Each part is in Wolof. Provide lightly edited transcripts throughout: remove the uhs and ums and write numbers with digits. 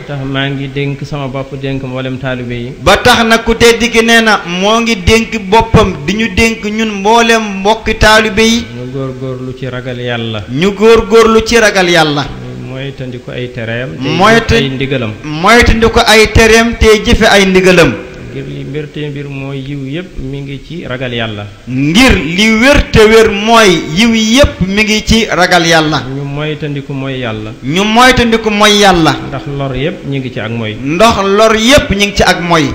tax maa ngi dénk sama bopp dénk mboolem taalibe yi. ba tax na ku tedd ki nee na moo ngi dénk boppam di ñu dénk ñun mboolem mbokki taalibe yi. ñu góorgóorlu ci ragal yàlla. ñu góorgóorlu ci ragal yàlla. moytandiku ay tereem. ay ndigalam. moytandiku ay tereem te jëfe ay ndigalam. ngir li mbir te mbir mooy yiw yépp mi ngi ci ragal yàlla. ngir li wér te wér mooy yiw yépp mi ngi ci ragal yàlla. ñu moytandiku mooy yàlla. ñu moytandiku mooy yàlla. ndax lor yépp ñu ngi ci ak mooy. ndax lor yépp ñu ngi ci ak mooy.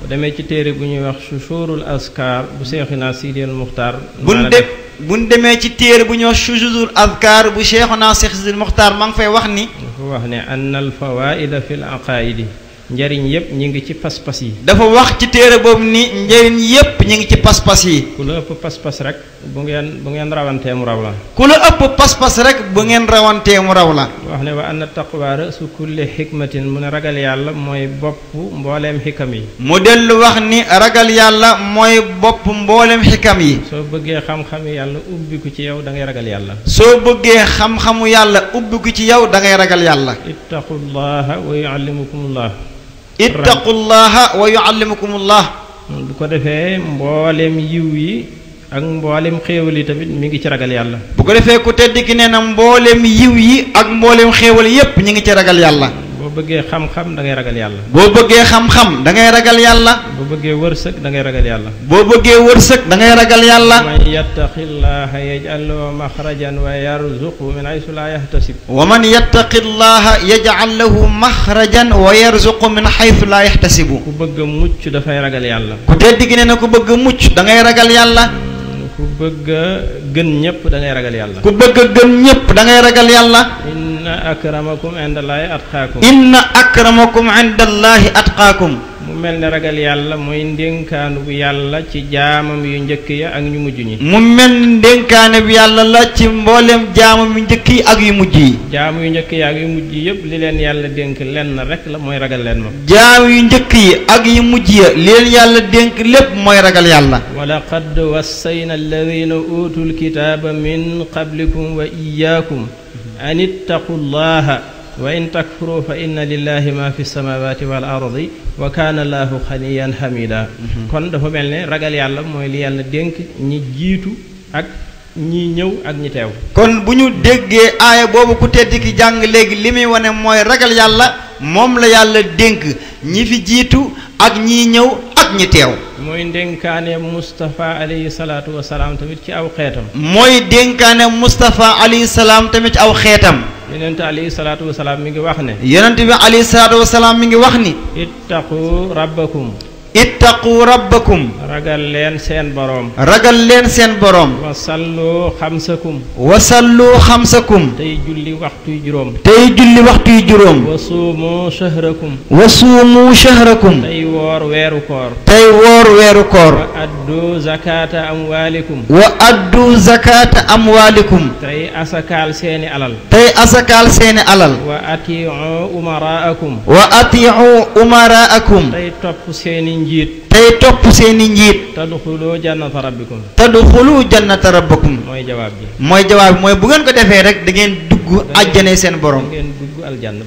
bu demee ci téere bu ñuy wax Shushurul Azkar bu Seexuna Sidil Muxtaar. buñ demee ci téere bu ñuy wax Shushurul Azkar bu Seexuna Sidil Muxtaar maa ngi fay wax ni. dafa wax ne annal fawaida fil aqaidi njariñ yépp ñi ngi ci pas-pas yi. dafa wax ci téere boobu ni njariñ yépp ñi ngi ci pas-pas yi. ku la ëpp pas-pas rek bu ngeen rawantee mu raw la. ku la ëpp pas-pas rek bu ngeen rawantee mu raw la. wax ne wa anna taqwa ra'su kulli xikmatin mu ne ragal yàlla mooy bopp mbooleem xikam yi. mu dellu wax ni ragal yàlla mooy bopp mbooleem xikam yi. soo bëggee xam-xamu yàlla ubbiku ci yow da ngay ragal yàlla. soo bëggee xam-xamu yàlla ubbiku ci yow da ngay ragal yàlla. ittaqullaha wa yuallimukumullah. ittaqullaha wa yuallimukumullah. bu ko defee mboolem yiw yi ak mboolem xéewal yi tamit mi ngi ci ragal yàlla. bu ko defee ku tedd ki nee na mboolem yiw yi ak mboolem xéewal yépp ñu ngi ci ragal yàlla. boo bëggee xam-xam da ngay ragal yàlla. boo bëggee xam-xam da ngay ragal yàlla. boo bëggee wërsëg da ngay ragal yàlla. boo bëggee wërsëg da ngay ragal yàlla. man yattaqillaha yaj'al lahu maxrajan wa yarzuqhu min haythu la yahtasib. wa man yattaqillaha yaj'al lahu maxrajan wa yarzuqhu min haythu la yahtasibu. ku bëgg a mucc dafay ragal yàlla. ku tedd ki nee na ku bëgg a mucc da ngay ragal yàlla. ku bëgg a gën ñëpp da ngay ragal yàlla. ku bëgg a gën ñëpp da ngay ragal yàlla. inna akramakum indallahi atqaakum. inna akramakum indallahi atqaakum. mu mel ne ragal yàlla mooy ndénkaanu bu yàlla ci jaamam yu njëkk ya ak ñu mujj ñi. mu mel ni ndénkaane bi yàlla la ci mboolem jaamam yu njëkk yi ak yu mujj yi. jaam yu njëkk yi ak yu mujj yëpp li leen yàlla dénk lenn rek la mooy ragal leen ma. jaam yu njëkk yi ak yu mujj ya li leen yàlla dénk lépp mooy ragal yàlla. wa laqad wassayna alladina utul kitaaba min qablikum wa iyaakum an ittaqullaha wa in takfuru fa inna lillahi ma fi samawati wal ardi wa kaana allahu xaniyan hamida. kon dafa mel ne ragal yàlla mooy li yàlla dénk ñi jiitu ak ñi ñëw ak ñi teew. kon bu ñu déggee aaya boobu ku tedd ki jàng léegi li muy wane mooy ragal yàlla moom la yàlla dénk ñi fi jiitu ak ñi ñëw ak ñi teew. mooy dénkaane Moustapha alayhi salaatu wa salaam tamit ci aw xeetam. mooy dénkaane Moustapha alayhi salaam tamit ci aw xeetam. yonent alayhi salaatu wa salaam mi ngi wax ne. yonent bi alayhi salaatu wa salaam mi ngi wax ni. ittaqu rabbakum. ittaqu rabbakum. ragal leen seen boroom. ragal leen seen boroom. wasallu xamsakum. wasallu xamsakum. tey julli waxtuy juróom. tey julli waxtuy juróom. wasuumu shahrakum. wasuumu shahrakum. tey woor weeru koor. tey woor weeru koor. wa addu zakata amwaalikum. wa addu zakata amwaalikum. tey asakaal seeni alal. tey asakaal seeni alal. wa atiu umaraakum. wa atiu umaraakum. tey topp seeni njiit. tey topp seeni njiit. tadxulu jannata rabbikum. tadxulu jannata rabbikum. mooy jawaab bi. mooy jawaab bi mooy bu ngeen ko defee rek da ngeen dugg àjjana seen borom. da ngeen dugg aljanna.